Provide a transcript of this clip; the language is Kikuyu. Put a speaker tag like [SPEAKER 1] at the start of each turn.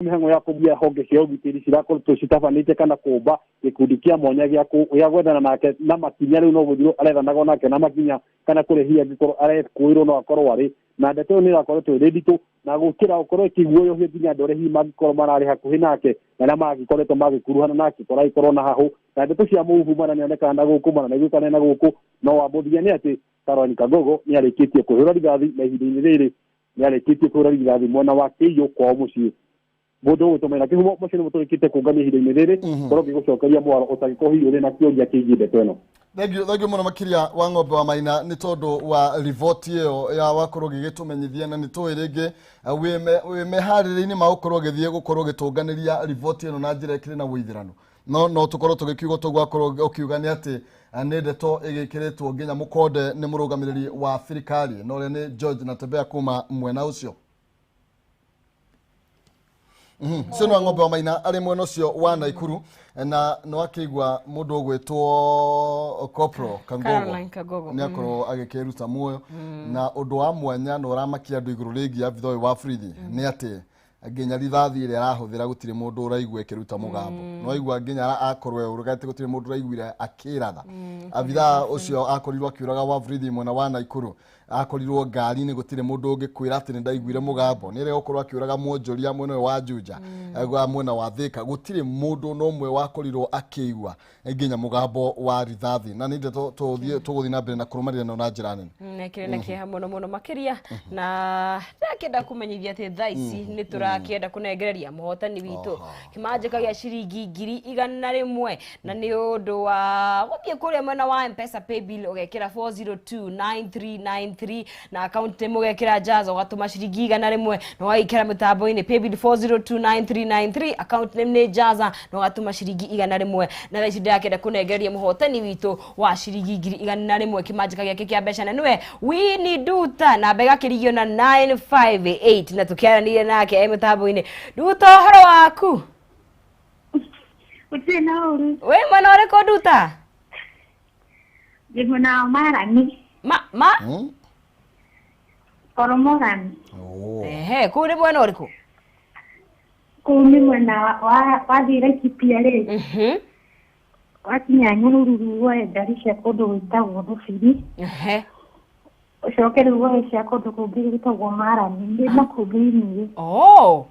[SPEAKER 1] Mĩhang'o ya kũmbia honge cia ũgitĩri cirakoretwo citabanĩte kana kũmba gĩkundi kĩa mwanya gĩa gĩa gwethana nake na makinya. Rĩu no gũthirwo arethanagwo nake na makinya kana kũrĩa hihi angĩkorwo arekũĩrwo no akorwo arĩ na ndeto ĩyo nĩ ĩrakoretwo ĩrĩ nditũ na gũkĩra gũkorwo ĩkĩguoyohia nginya andũ arĩa hihi mangĩkorwo mararĩ hakuhĩ nake na arĩa mangĩkoretwo magĩkuruhana nake kũragĩkorwo na hahũ na ndeto cia mũhuhu mana nĩonekaga na gũkũ mana naiguĩkana na gũkũ. No wa mũthia nĩ atĩ Caroline Kangogo nĩ arĩkĩtie kũhũra rithathi na ihinda-inĩ rĩrĩ nĩ arĩkĩtie kũhũra rithathi mwena wa Kĩiyũ kwao mũciĩ. Mũndũ ũgwĩtwo Maina Kĩhumo macio nĩmo tũrĩkĩtie kũngania ihinda-inĩ rĩrĩ. Korwo ngĩgũcokeria mwaro ũtangĩkorwo hihi ũrĩ na kĩũria kĩgiĩ ndeto ĩno.
[SPEAKER 2] Thengiũ, thengiũ mũno makĩria wa ng'ombe wa Maina nĩ tondũ wa riboti ĩyo ya wakorwo ũgĩgĩtũmenyithia, na nĩ tũĩ rĩngĩ wĩ meharĩrĩ-inĩ ma gũkorwo ũgĩthiĩ gũkorwo ũgĩtũnganĩria riboti ĩno na njĩra ĩkĩrĩ na ũithĩrano. No tũkorwo tũgĩkiuga tũgwakorwo ũkiuga nĩ atĩ nĩ ndeto ĩgĩkĩrĩtwo nginya mũkonde nĩ mũrũgamĩrĩri wa thirikari na ũrĩa nĩ George Natembeya kuma mwena ũcio. Ũcio nĩ wa ng'ombe wa Maina arĩ mwena ũcio wa Naikuru, na nĩ wakĩigua mũndũ ũgwĩtwo Kopro Kangogo.
[SPEAKER 3] Caroline Kangogo.
[SPEAKER 2] Nĩ akorwo agĩkĩruta muoyo, na ũndũ wa mwanya na ũramakia andũ igũrũ rĩgiĩ abitha ũyũ wa borithi nĩ atĩ nginya rithathi ĩrĩa arahũthĩra gũtirĩ mũndũ ũraigua ĩkĩruta mũgambo. No aigua nginya akorwo eũrũgate gũtirĩ mũndũ ũraiguire akĩratha. Abitha ũcio akorirwo akĩũraga wa borithi mwena wa Naikuru, akorirwo ngari-inĩ, gũtirĩ mũndũ ũngĩkwĩra atĩ nĩ ndaiguire mũgambo. Nĩ erega gũkorwo akĩũraga mwonjoria mwena ũyũ wa Juja, mwena wa Thika, gũtirĩ mũndũ na ũmwe wakorirwo akĩigua nginya mũgambo wa rithathi, na nĩ ndeto tũgũthiĩ tũgũthiĩ na mbere na kũrũmanĩrĩra nayo na njĩra nene.
[SPEAKER 3] Na ĩkĩrĩ na kĩeha mũno mũno makĩria, na ndakĩenda kũmenyithia atĩ thaa ici nĩ tũrakĩenda kũnengereria mũhotani witũ kĩmanjĩka gĩa ciringi 100,000, na nĩ ũndũ wa gũthiĩ kũrĩa mwena wa Mpesa paybill ũgekĩra 4029393 na account name ũgekĩra Jaza, ũgatũma ciringi 100 na ũgagĩkĩra mũtambo-inĩ paybill 4029393, account name nĩ Jaza, na ũgatũma ciringi 100. Na thaa ici ndĩrakĩenda kũnengereria mũhotani witũ wa ciringi 100,000 kĩmanjĩka gĩake kĩa mbeca, na nĩwe Winnie Nduta, namba ĩgakĩrigio na 958, na tũkĩaranĩria nake e mũtambo-inĩ. Nduta, ũhoro waku?
[SPEAKER 4] Gũtirĩ na ũru.
[SPEAKER 3] Wĩ mwena ũrĩkũ, Nduta?
[SPEAKER 4] Ndĩ mwena wa Marani.
[SPEAKER 3] Ma ma
[SPEAKER 4] Koromorani.
[SPEAKER 2] Oh.
[SPEAKER 3] Ehe, kũu nĩ mwena ũrĩkũ?
[SPEAKER 4] Kũu nĩ mwena wa wathiĩ Laikipia rĩ, wakinya Nyahururu woe ngari cia kũndũ gwĩtagwo Rũbiri, ũcoke rĩu woe cia kũndũ kũngĩ gwĩtagwo Marani, nĩ makũmbĩ-inĩ.
[SPEAKER 3] Oh.